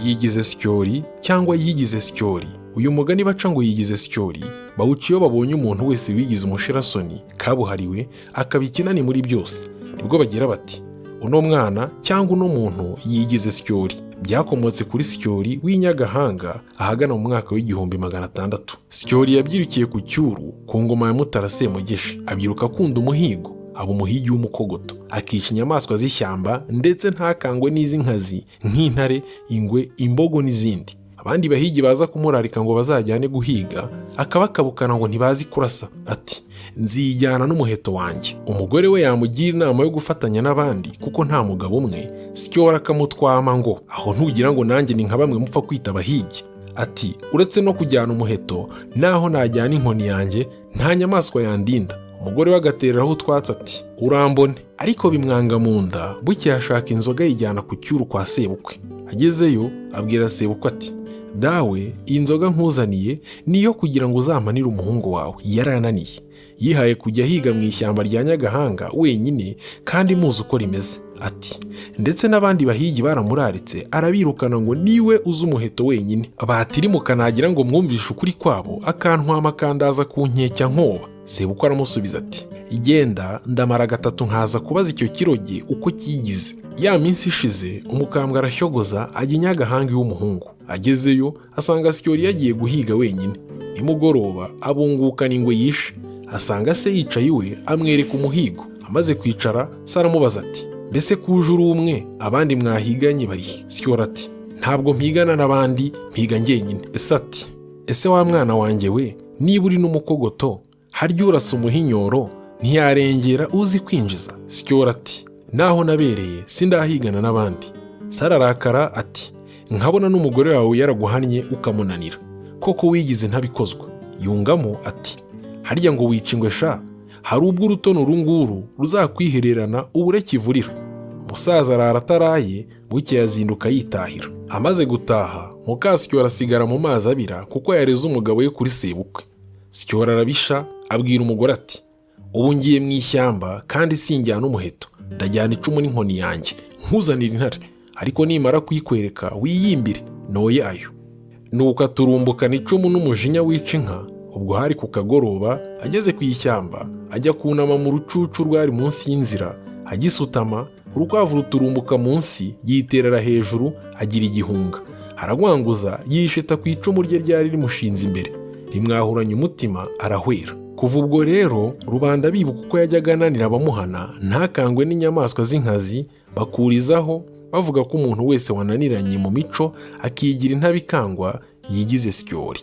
Yigize Syori cyangwa yigize Syori. Uyu mugani baca ngo yigize Syori bawuca iyo babonye umuntu wese wigize umushirasoni kabuhariwe, akaba ikinani muri byose. Nibwo bagira bati: "Uno mwana cyangwa uno muntu yigize Syori." Byakomotse kuri Syori w'inyagahanga ahagana mu mwaka w'1600. Syori yabyirukiye ku Cyuru ku ngoma ya Mutara Semugeshi. Abyiruka akunda umuhigo, aba umuhigi w'umukogoto, akica inyamaswa z'ishyamba, ndetse ntakangwe n'iz'inkazi nk'intare, ingwe, imbogo n'izindi. Abandi bahigi baza kumurarika ngo bazajyane guhiga, akabakabukana ngo ntibazi kurasa. Ati: "Nzijyana n'umuheto wanjye." Umugore we yamugira inama yo gufatanya n'abandi kuko nta mugabo umwe, Syora akamutwama ngo: "Aho ntugira ngo nanjye ni nka bamwe mupfa kwita abahigi?" Ati: "Uretse no kujyana umuheto, naho najyana inkoni yanjye nta nyamaswa yandinda." Umugore we agatereraho utwatsi ati: "Urambone." Ariko bimwanga mu nda. Bukeye ashaka inzoga, ayijyana ku Cyuru kwa sebukwe. Agezeyo abwira sebukwe ati: "Dawe, iyi nzoga nkuzaniye niyo kugira ngo uzampanire umuhungu wawe. Yarananiye, yihaye kujya ahiga mu ishyamba rya Nyagahanga wenyine, kandi muzi uko rimeze." Ati: "Ndetse n'abandi bahigi baramuraritse, arabirukana ngo niwe uzi umuheto wenyine. Batirimuka nagira ngo mwumvishe ukuri kwabo, akantwama, akandaza ku nkeka nkoba." Sebukwe aramusubiza ati: "Igenda, ndamara gatatu nkaza kubaza icyo kiroge uko cyigize." Ya minsi ishize, umukambwe arashyogoza ajya i Nyagahanga iw'umuhungu. Agezeyo asanga Syori yagiye guhiga wenyine. Nimugoroba abungukana ingwe yishe, asanga se yicaye iwe, amwereka umuhigo. Amaze kwicara, se aramubaza ati: "Mbese kuje uri umwe, abandi mwahiganye barihe?" Syora ati: "Ntabwo mpigana n'abandi, mpiga njyenyine." Ese ati: "Ese wa mwana wanjye we, niba uri n'umukogoto, harya urasa umuhinyoro ntiyarengera uzi kwinjiza?" Syora ati: "Naho nabereye sindahigana n'abandi." Sara arakara ati: "Nkabona n'umugore wawe yaraguhannye ukamunanira, koko wigize ntabikozwa." Yungamo ati: "Harya ngo wica ingwe sha? Hari ubwo urutono uru nguru ruzakwihererana ubure kivurira." Umusaza arara ataraye. Bukeye azinduka yitahira. Amaze gutaha, mukasyora asigara mu mazi abira kuko yareze umugabo we kuri sebukwe. Syora arabisha, abwira umugore ati: "Ubu ngiye mu ishyamba kandi sinjyana umuheto, ndajyana icumu n'inkoni yanjye, nkuzanira intare, ariko nimara kuyikwereka wiyimbire noye ayo." Nuko aturumbukana icumu n'umujinya wica inka. Ubwo hari ku kagoroba. Ageze ku ishyamba, ajya kunama mu rucucu rwari munsi y'inzira. Agisutama, urukwavu ruturumbuka munsi, yiterera hejuru, agira igihunga, aragwanguza, yishita ku icumu rye ryari rimushinze imbere, rimwahuranya umutima, arahwera. Kuva ubwo rero rubanda bibuka uko yajyaga ananira abamuhana, ntakangwe n'inyamaswa z'inkazi, bakurizaho bavuga ko umuntu wese wananiranye mu mico akigira intabikangwa yigize Syori.